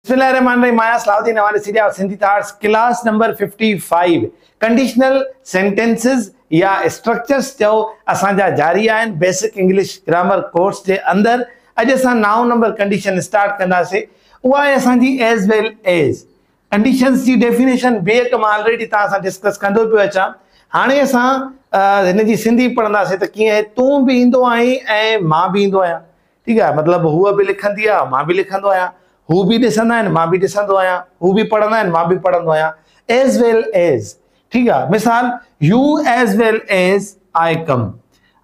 بسم الله الرحمن الرحيم مان آهيان صلاح الدين اوهان ڏسي رهيا آهيو Sindhi thoughts class number 55 conditional sentences يا اسٽرڪچرس چئو اسان جا جاري آهن بيسڪ انگلش گرامر ڪورس جي اندر اڄ اسان نائون نمبر ڪنڊيشن اسٽارٽ ڪنداسي اها آهي اسان جي ايز ويل ايز ڪنڊيشنز جي ڊيفينيشن بيهڪ مان آلريڊي توهان سان ڊسڪس ڪندو پيو اچان هاڻي اسان هن جي سنڌي پڙهنداسي ته ڪيئن آهي تون به ايندو آهين ۽ مان به ايندو آهيان ٺيڪ آهي مطلب هوء به لکندي آهي مان به لکندو آهيان هو به ڏسندا آهن مان به ڏسندو آهيان هو به پڙهندا آهن مان به پڙهندو آهيان ايز ويل ايز ٺيڪ آهي مثال you as well as I come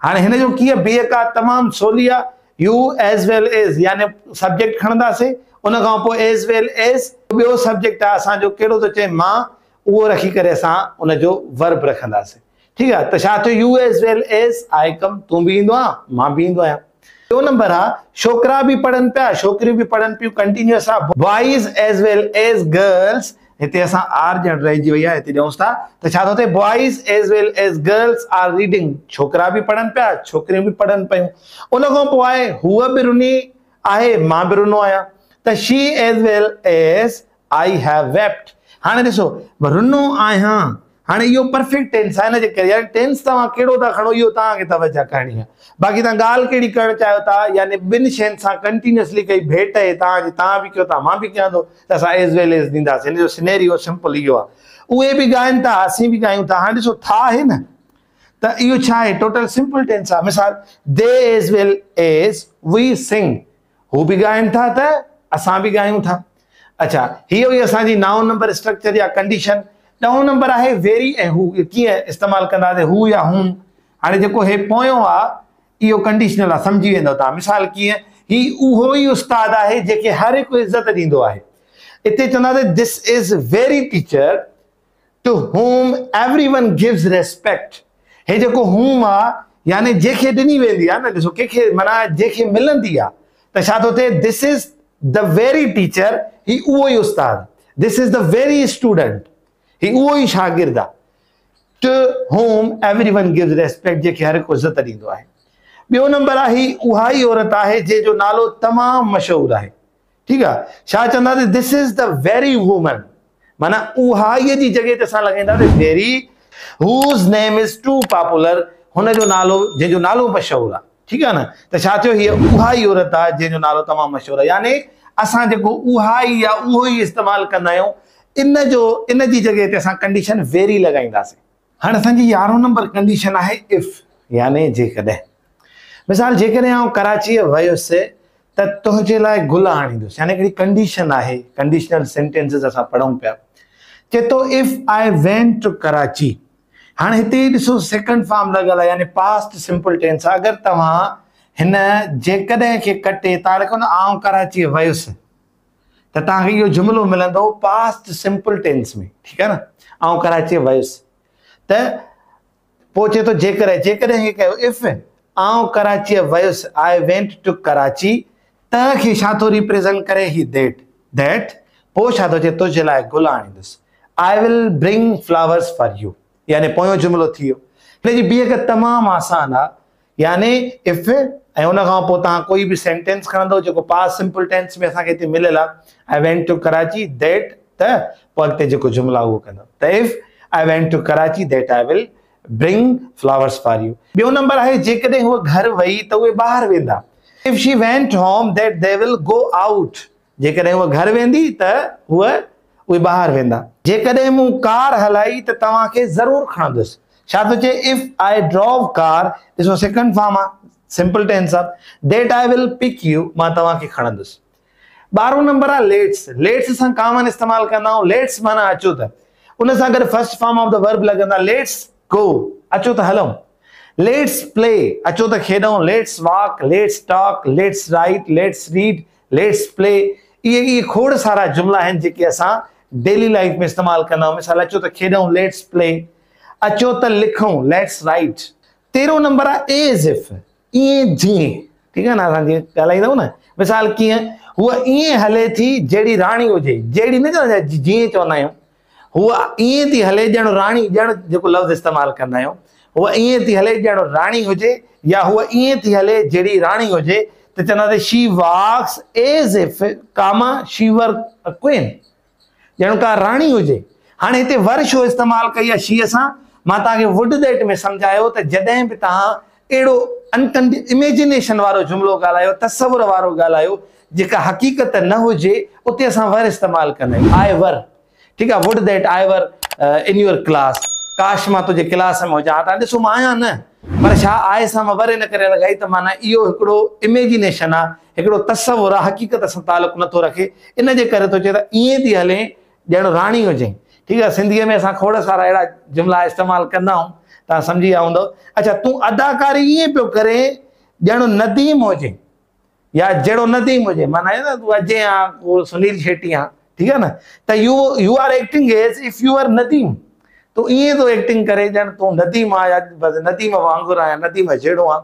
هاڻي هن جو ڪيئن بيهڪ آهي تمام سولي آهي يو ايز ويل ايز يعني سبجيڪٽ کڻنداسي ان کان پوء ايز ويل ايز ٻيو سبجيڪٽ آهي اسان جو ڪهڙو ٿو چئي مان اهو رکي ڪري اسان ان جو ورب رکنداسي ٺيڪ آ ته ڇا ٿيو you as well as I come تون به ايندو آن مان به ايندو آهيان. ٽيون نمبر آ ڇوڪرا به پڙهن پيا ڇوڪريون به پڙهن پيون ڪنٽينيوس آ boys as well as girls هتي اسان آر ڄڻ رهجي وئي آ هتي ڏيونس ٿا ته ڇا ٿو ٿئي boys as well as girls are reading ڇوڪرا به پڙهن پيا ڇوڪريون به پڙهن پيون ان کان پوء آهي هوء به رني آهي مان به رنو آهيان ته she as well as I have wept هاڻي ڏسو رنو آهيان هاڻي اهو پرفيڪٽ ٽينس آهي ان جي ڪري يعني ٽينس توهان ڪهڙو ٿا کڻو اهو توهان کي توجه ڪرڻي آهي باقي توهان ڳالهه ڪهڙي ڪرڻ چاهيو ٿا يعني ٻن شين سان ڪنٽينيوسلي ڪئي ڀيٽ اهي توهان جي توهان به ڪيو ٿا مان به ڪيان ٿو ته اسان ايز ويل ايز ڏينداسين هن جو سنيريو سمپل اهو آهي اهي به ڳائن ٿا اسين به ڳايون ٿا هاڻي ڏسو ٿا آهي نه ته اهو ڇا آهي ٽوٽل سمپل ٽينس آهي مثال they as well as we sing هو به ڳائن ٿا ته اسان به ڳايون ٿا. اڇا هيء هئي اسان جي نائون نمبر اسٽرڪچر يا ڪنڊيشن. ڏهون نمبر آهي ويري ۽ هو اهو ڪيئن استعمال ڪنداسين هو يا هوم. هاڻي جيڪو هي پويون آ اهو ڪنڊيشنل آ سمجهي ويندؤ توهان. مثال ڪيئن هي اهو ئي استاد آهي جنهن کي هر هڪ عزت ڏيندو آهي. اتي چونداسين this is very teacher to whom everyone gives respect هي جيڪو هوم آ يعني جنهن کي ڏني ويندي آ نه ڏسو ڪنهن کي معنيٰ جنهن کي ملندي آ ته ڇا ٿو ٿئي this is the very teacher هي اهو ئي استاد this is the very student هي اهو ئي شاگرد آ to whom everyone gives respect جنهن کي هر هڪ عزت ڏيندو آهي ٻيو نمبر آ هي اها ئي عورت آهي جنهن جو نالو تمام مشهور آهي ٺيڪ آ ڇا چونداسين this is the very woman معنيٰ اهائيء جي جڳهه تي اسان لڳائينداسين very whose name is too popular هن جو نالو جنهن جو نالو مشهور آ ٺيڪ آ نه ته ڇا ٿيو هيء اها ئي عورت آ جنهن جو نالو تمام مشهور آ يعني اسان جيڪو اها ئي يا اهو ئي استعمال ڪندا آهيون ان جو ان جي جڳهه تي اسان ڪنڊيشن ويري لڳائينداسين. هاڻي اسان جي يارهون نمبر ڪنڊيشن آهي if يعني جيڪڏهن. مثال جيڪڏهن آئون ڪراچيء ويس ته تنهنجي لاء گل آڻيندس يعني هڪڙي ڪنڊيشن آهي ڪنڊيشنل سينٽينسز اسان پڙهون پيا چئي ٿو if I went to Karachi هاڻي هتي ڏسو سيڪنڊ فارم لڳل آهي يعني پاسٽ سمپل ٽينس آهي اگر توهان هن جيڪڏهن کي ڪٽي توهان لکندو آئون ڪراچيء ويس ته توهان کي اهو جملو ملندو پاسٽ سمپل ٽينس ۾ ٺيڪ آهي نه آئون ڪراچيء ويس ته پوء چئي ٿو جيڪڏهن، جيڪڏهن کي ڪيو if، آئون ڪراچيء ويس، I went to Karachi، ته کي ڇا ٿو ريپريزنٽ ڪري هي that, That، پوء ڇا ٿو چئي تنهنجي لاء گل آڻيندس، I will bring flowers for you، يعني پويون جملو ٿي ويو. هن جي بيهڪ تمام آسان آ، يعني if ۽ ان کان پوء توهان ڪوئي به سينٽينس کڻندو جيڪو پاسٽ سمپل ٽينس ۾ اسان کي هتي مليل آ، I went to Karachi that ته پوء اڳتي جيڪو جملا اهو ڪندو ته if I went to Karachi that I will bring flowers for you. ٻيو نمبر آهي جيڪڏهن هوء گهر وئي ته اهي ٻاهر ويندا. If she went home that they will go out. جيڪڏهن هوء گهر ويندي ته هوء اهي ٻاهر ويندا. جيڪڏهن مون ڪار هلائي ته توهان کي ضرور کڻندس. ڇا ٿو چئي if I drove car ڏسو سيڪنڊ فارم آ سمپل ٽينس آ that I will pick you مان توهان کي کڻندس. ٻارهون نمبر آ ليٽس ليٽس اسان ڪامن استعمال ڪندا آهيون ليٽس معنيٰ اچو ته ان سان گڏ first form of the verb لڳندا ليٽس گو اچو ته هلون ليٽس پلي اچو ته کيڏون let's walk let's talk let's write let's read let's play اهي اهي کوڙ سارا جملا آهن جيڪي اسان ڊيلي لائف ۾ استعمال ڪندا آهيون مثال اچو ته کيڏون ليٽس پلي اچو ته لکون ليٽس رائيٽ تيرهون نمبر آ ايز if ائين جيئن، ٺيڪ آهي نه اسان جيئن ڳالهائيندا آهيون نه، مثال ڪيئن، هوء ائين هلي ٿي جهڙي راڻي هجي، جهڙي نه چوندا آهيون جيئن چوندا آهيون، هوء ائين ٿي هلي ڄڻ راڻي، ڄڻ جيڪو لفظ استعمال ڪندا آهيون، هوء ائين ٿي هلي ڄڻ راڻي هجي يا هوء ائين ٿي هلي جهڙي راڻي هجي ته چونداسين she walks as if comma she were a queen ڄڻ ڪا راڻي هجي. هاڻي هتي ور ڇو استعمال ڪئي آهي شي سان؟ مان توهان کي وڊ that ۾ سمجهايو ته جڏهن به توهان اهڙو انڪنڊ اميجنيشن وارو جملو ڳالهايو، تصور وارو ڳالهايو جيڪا حقيقت نه هجي اتي اسان ور استعمال ڪندا آهيون. آء ور ٺيڪ آهي would that I were in your class ڪاش مان تنهنجي ڪلاس ۾ هجان ها توهان ڏسو مان آهيان نه پر ڇا آء سان مان ور ان ڪري لڳائي ته معنيٰ اهو هڪڙو اميجنيشن آهي هڪڙو تصور آهي حقيقت سان تعلق نٿو رکي ان جي ڪري ٿو چئي ته ائين ٿي هلين ڄڻ راڻي هجين ٺيڪ آهي سنڌيء ۾ اسان کوڙ سارا اهڙا جملا استعمال ڪندا آهيون توهان سمجهي ويا هوندؤ اڇا تون اداڪاري ائين پيو ڪرين ڄڻ نديم هجين يا جهڙو نديم هجي معنيٰ نه تون اجي آن ڪو سنيل شيٽي آن ٺيڪ آ نه ته you you are acting as if you are Nadeem تون ائين ٿو ايڪٽنگ ڪري ڄڻ تون نديم آ يا بس نديم وانگر آ يا نديم جهڙو آ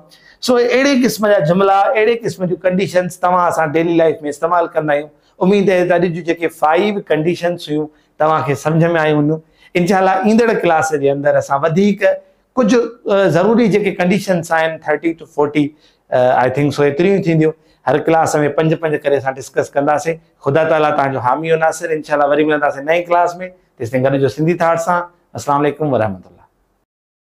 سو اهڙي قسم جا جملا اهڙي قسم جون ڪنڊيشنز توهان اسان ڊيلي لائف ۾ استعمال ڪندا آهيون اميد آهي ته اڄ جون جيڪي فائيو ڪنڊيشنز هيون توهان کي سمجهه ۾ آيون هونديون انشاء الله ايندڙ ڪلاس جي اندر اسان وڌيڪ ڪجهه ضروري جيڪي ڪنڊيشنس آهن 30 ٽو 40 I think سو ايتريون ئي ٿينديون هر ڪلاس ۾ پنج پنج ڪري اسان ڊسڪس ڪنداسين خدا تعالي توهان جو حامي و ناصر انشاء الله وري ملنداسين نئين ڪلاس ۾ تيستائين گڏ رهجو سنڌي ٿاٽ سان السلام عليڪم ورحمة الله.